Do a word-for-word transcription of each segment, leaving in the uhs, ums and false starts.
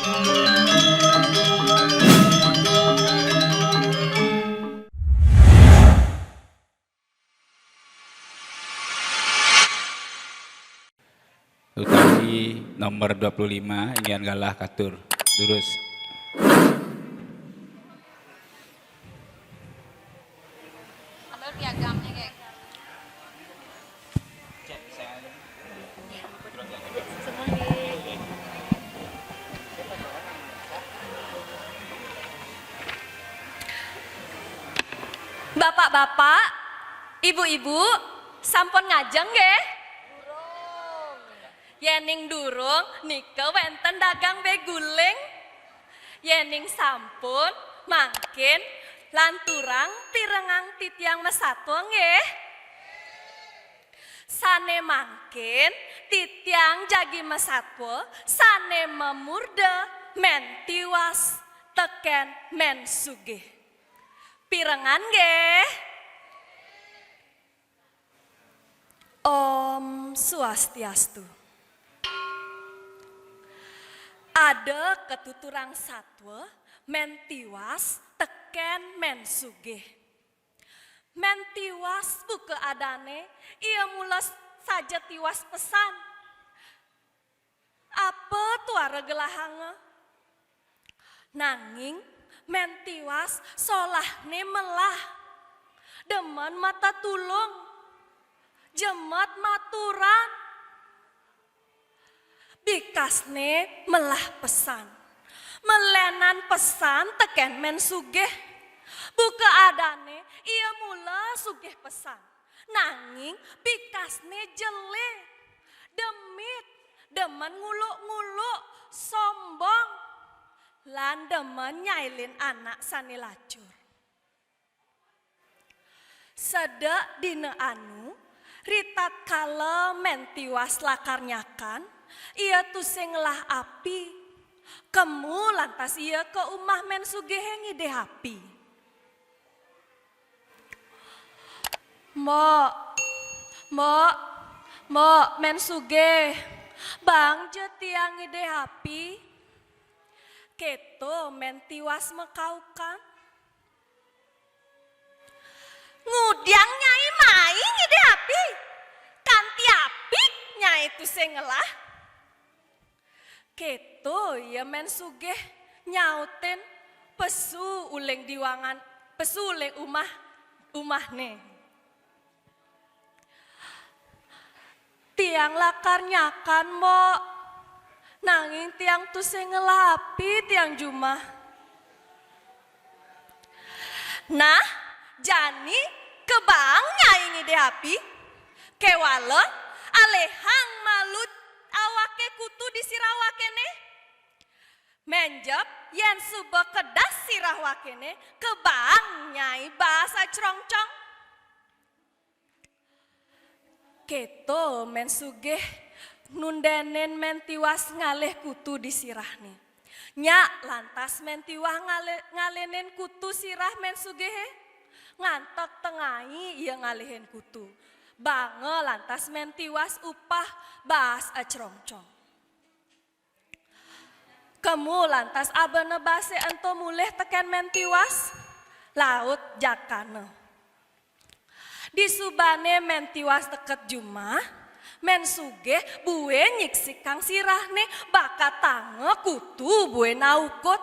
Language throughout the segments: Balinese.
Utawi nomor dua puluh lima, inggihan galah katur durus. Ambil piagamnya, Gek. Bapak-bapak, ibu-ibu, sampun ngajeng nggih? Yéning durung, nika wénten dagang bé guling. Yéning sampun, mangkin lanturang pirengang titiang masatwa nggih. Sané mangkin titiang jagi masatwa sané mamurda Mén Tiwas tekén Mén Sugih. Pirengang nggih? Om Swastiastu. Ada katuturang satwa Mén Tiwas tekén Mén Sugih. Mén Tiwas buka adané, ia mula saja tiwas pesan. Apa tuara gelahanga? Nanging Mén Tiwas solahné melah. Demen matatulung. Jemet maturan. Bikasné melah pesan. Malénan pesan tekén Mén Sugih. Buka adané, ia mula sugih pesan. Nanging bikasné jelé, demit, demen nguluk-nguluk, sombong, lan demen nyailin anak sané lacur. Sedek dina anu, ritatkala Mén Tiwas lakar nyakan, ia tusing ngelah api. Kemu lantas ia ka umah Mén Sugihé ngidih api. "Mbok, mbok, mbok, Mén Sugih, baang ja tiang ngidih api." Kéto Mén Tiwas makaukan. "Ngudiang Nyai mai ngidih api? Kanti apik Nyai tusing ngelah?" Kéto ia Mén Sugih nyautin pesu uling diwangan, pesu uling umah, umahné. "Tiang lakar nyakan, Mbok. Nanging tiang tusing ngelah api tiang jumah." "Nah, jani kabaang Nyai ngidih api. Kéwala alihang malu awaké kutu di sirah awakéné. Ménjep yén suba kedas sirah awakéné, kabaang Nyai baas acrongcong." Kéto Mén Sugih nundénin Mén Tiwas ngalih kutu di sirahné. Nyak lantas Mén Tiwas ngalih, ngalinin kutu sirah Mén Sugihé. Ngantek tengai ia ngalihin kutu. Baanga lantas Mén Tiwas upah baas acrongcong. Kemu lantas abana baasé ento mulih tekén Mén Tiwas, laut jakana. Disubané Mén Tiwas teka jumah, Mén Sugih buin nyiksikang sirahné, bakatanga kutu buin aukut.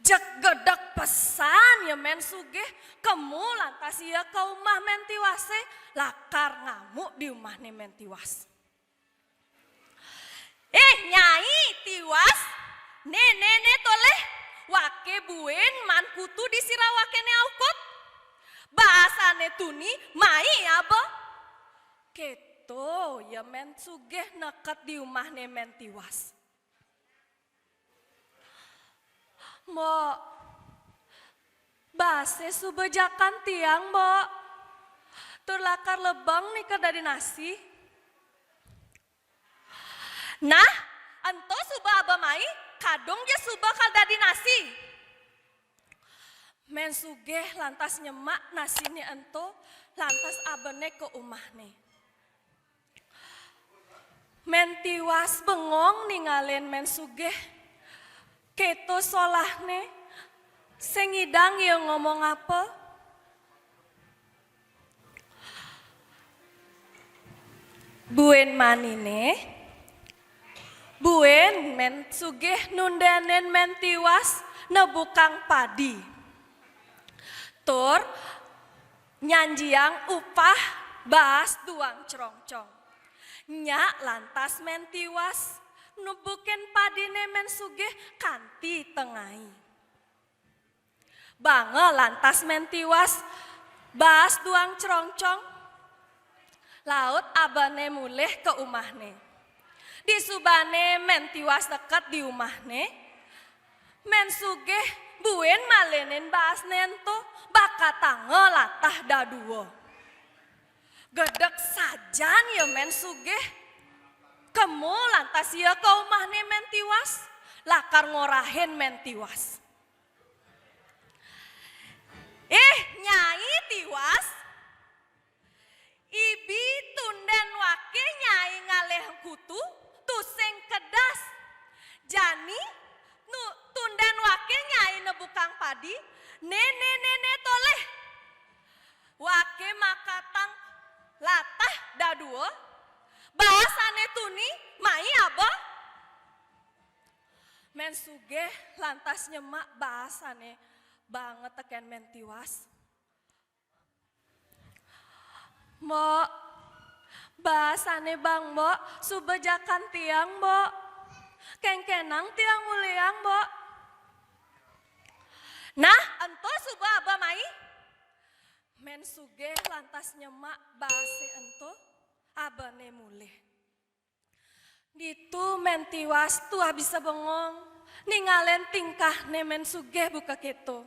Jeg gedeg pesan ia Mén Sugih, kemu lantas ia ka umah Mén Tiwasé, lakar ngamuk di umahné Mén Tiwas. "Éh, Nyai Tiwas, né, né, né tolih, waké buin maan kutu di sirah wakéné aukut. Baasané tuni, mai aba." Kéto ia Mén Sugih neked di umahné Mén Tiwas. "Mbok, baasé suba jakan tiang, Mbok. Tur lakar lebeng nika dadi nasi." "Nah, ento suba aba mai, kadung ja suba kal dadi nasi." Mén Sugih lantas nyemak nasiné ento, lantas abené ka umahné. Mén Tiwas bengong ningalin Alen Mén Sugih, kéto solahné, sing ngidang ia ngomong apa? Buin maniné, buin Mén Sugih nundénin Mén Tiwas nebukang padi. Tur nyanjiang upah baas duang crongcong. Nyak lantas Mén Tiwas nubukin padiné Mén Sugih kanti tengai. Banga lantas Mén Tiwas baas duang crongcong, laut abané mulih ka umahné. Disubané Mén Tiwas deket di umahné, Mén Sugih buin malinin baasné ento, bakatanga latah dadua. Gedeg sajan ia Mén Sugih. Kema lantas ia ka umahné Mén Tiwas, lakar ngorahin Mén Tiwas. "Ih, Nyai Tiwas, ibi tundén waké Nyai ngalih kutu, tusing kedas. Jani, nu-, tundén waké Nyai nebukang padi, né, né, né, né tolih. Waké makatang latah dadua, baas ané tuni, mai aba." Mén Sugih lantas nyemak baas ané banga tekén Mén Tiwas. "Mbok, baas ané bang Mbok, suba jakan tiang, Mbok. Kénkénang tiang uliang, Mbok." "Nah, ento suba aba mai." Mén Sugih lantas nyemak baasé ento, abané mulih. Ditu Mén Tiwas tuah bisa bengong, ningalin tingkahné Mén Sugih buka kéto.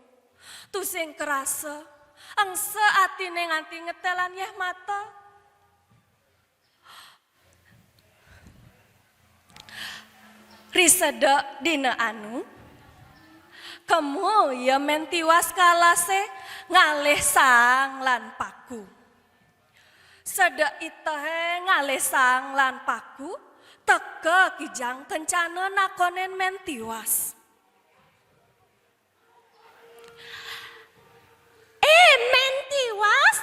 Tusing karasa, engsa atiné nganti ngetélan yéh mata. Ri sedek dina anu, kema ia Mén Tiwas ka alasé ngalih saang lan paku. Sedek itehé ngalih saang lan paku, teka Kijang Kencana nakonin Mén Tiwas. "Eh, Mén Tiwas,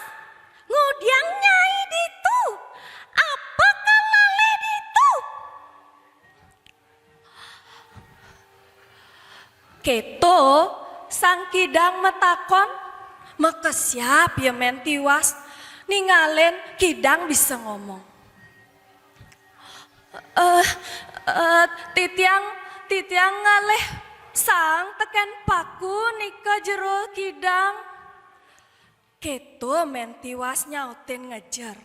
ngudiang Nyai ditu? Apa kal lalih ditu?" Kéto Sang Kidang matakon, makesiab ia Mén Tiwas, ningalin Kidang bisa ngomong. "Eh, eh, titiang, titiang ngalih saang tekén paku nika jero Kidang." Kéto Mén Tiwas nyautin ngejer.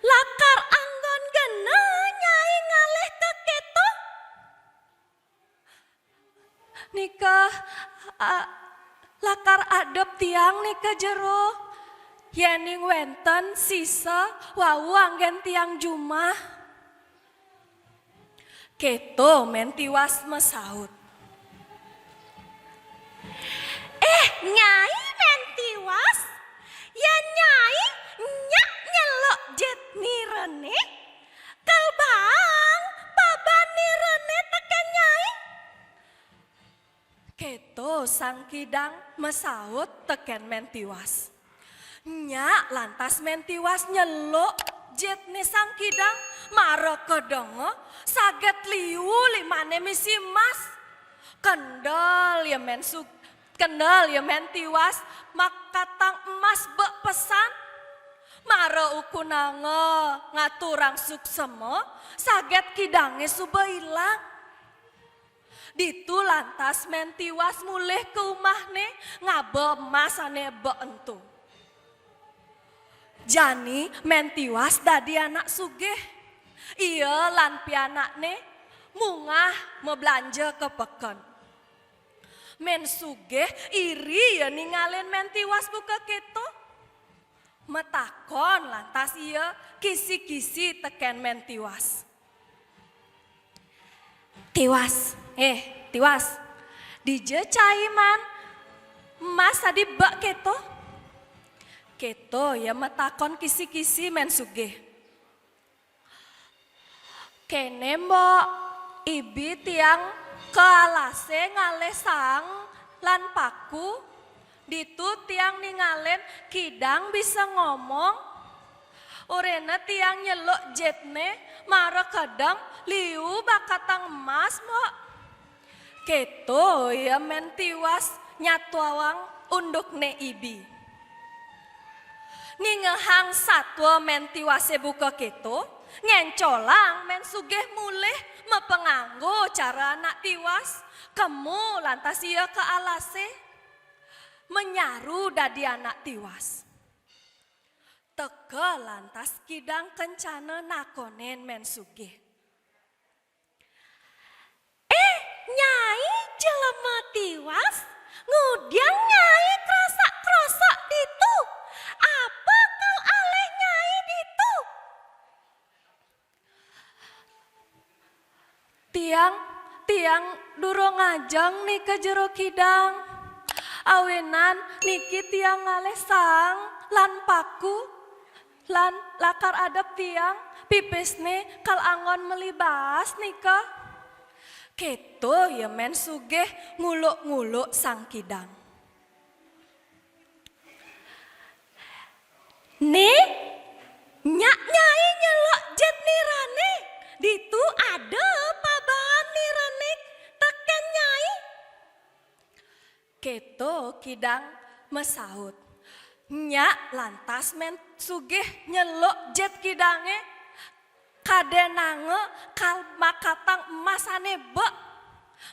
"Lakar anggon gena Nyai ngalih ka kéto? Nika, a, lakar adep tiang nika jero. Yéning wénten sisa, wau anggén tiang jumah." Kéto Mén Tiwas masaut. "Eh, Nyai Mén Tiwas, yén Nyai nyak nyeluk jit nirené, kal baang paban nirené tekén Nyai." Kéto Sang Kidang masaut tekén Mén Tiwas. Nyak lantas Mén Tiwas nyeluk jitné Sang Kidang, mara kedenga saget liu limané misi emas. Kendel ia Mén Sug-, kendel ia Mén Tiwas makatang emas bek pesan. Mara ukunanga ngaturang suksema, saget kidangé suba ilang. Ditu lantas Mén Tiwas mulih ka umahné ngaba emas ané ebek ento. Jani Mén Tiwas dadi anak sugih. Ia lan pianakné munggah mablanja ka peken. Mén Sugih iri ia ningalin Mén Tiwas buka kéto. Matakon lantas ia kisi-kisi tekén Mén Tiwas. "Tiwas, eh, Tiwas, dija cai maan emas adi bek kéto?" Kéto ia matakon kisi-kisi Mén Sugih. Kéné, Mbok, ibi tiang ka alasé ngalih saang lan paku. Ditu tiang ningalin kidang bisa ngomong. Uréna tiang nyeluk jitné mara kedeng liu bakatang emas, Mbok. Kéto ia Mén Tiwas nyatuang undukné ibi. Ningehang satua Mén Tiwasé buka kéto, ngéncolang Mén Sugih mulih mapanganggo cara anak tiwas, kemu lantas ia ka alasé, manyaru dadi anak tiwas. Teka lantas kidang kencana nakonin Mén Sugih. "Eh, Nyai jelema tiwas, ngudiang Nyai krasak-krosok ditu? Apa kal alih Nyai ditu?" "Tiang, tiang durung ngajeng nika jero kidang. Awinan niki tiang ngalih saang lan paku, lan lakar adep tiang, pipisné kal anggon meli baas nika." Kéto ia Mén Sugih nguluk-nguluk sang kidang. "Né, nyak Nyai nyeluk jit nirané, ditu ada pabaan nirané tekén Nyai." Kéto kidang masaut. Nyak lantas Mén Sugih nyeluk jit kidangé, kadénanga kal makatang emas ané bek.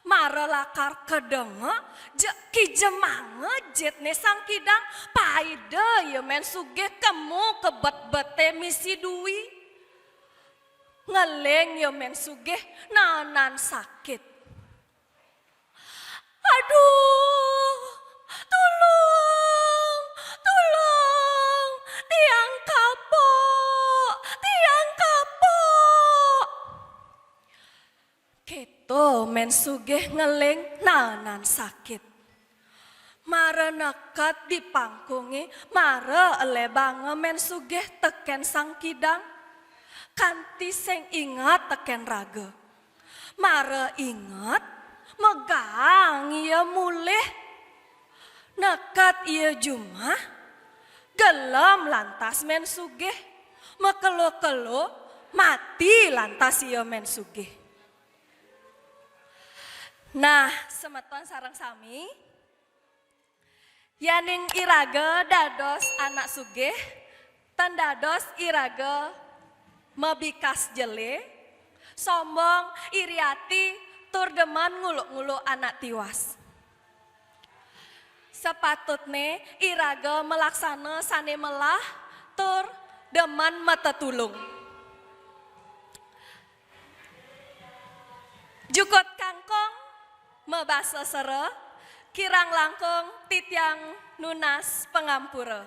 Mara lakar kedenga, ja-, kijemanga jitné sang kidang, paida ia Mén Sugih kemu ka bet-beté misi dui. Ngeling ia Mén Sugih naenan sakit. "Aduh, tulung, tulung, tiang kapok, tiang kapok." Kéto Mén Sugih ngeling naenan sakit. Mara neked di pangkungé, mara elebanga Mén Sugih tekén sang kidang, kanti sing inget tekén raga. Mara inget, magaang ia mulih. Neked ia jumah, gelem lantas Mén Sugih. Makelo-kelo, mati lantas ia Mén Sugih. Nah, semeton sareng sami, yaning iraga dados anak sugih, tan dados iraga mabikas jelé, sombong, iri ati, tur demen nguluk-nguluk anak tiwas. Sapatutné iraga malaksana sané melah tur demen matetulung. Jukut kangkung mabasa sera, kirang langkung titiang nunas pangampura.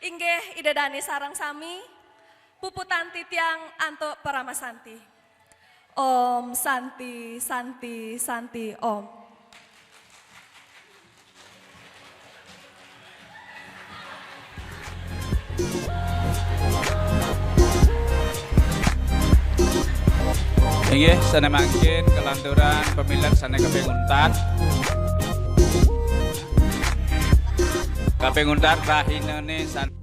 Inggih Ida Dané sareng sami, puputang titiang antuk paramasanti. Om Santi, Santi, Santi, Om. Inggih, sané mangkin kalanturan pamilet sané kaping untat. Kaping untat rahinané san-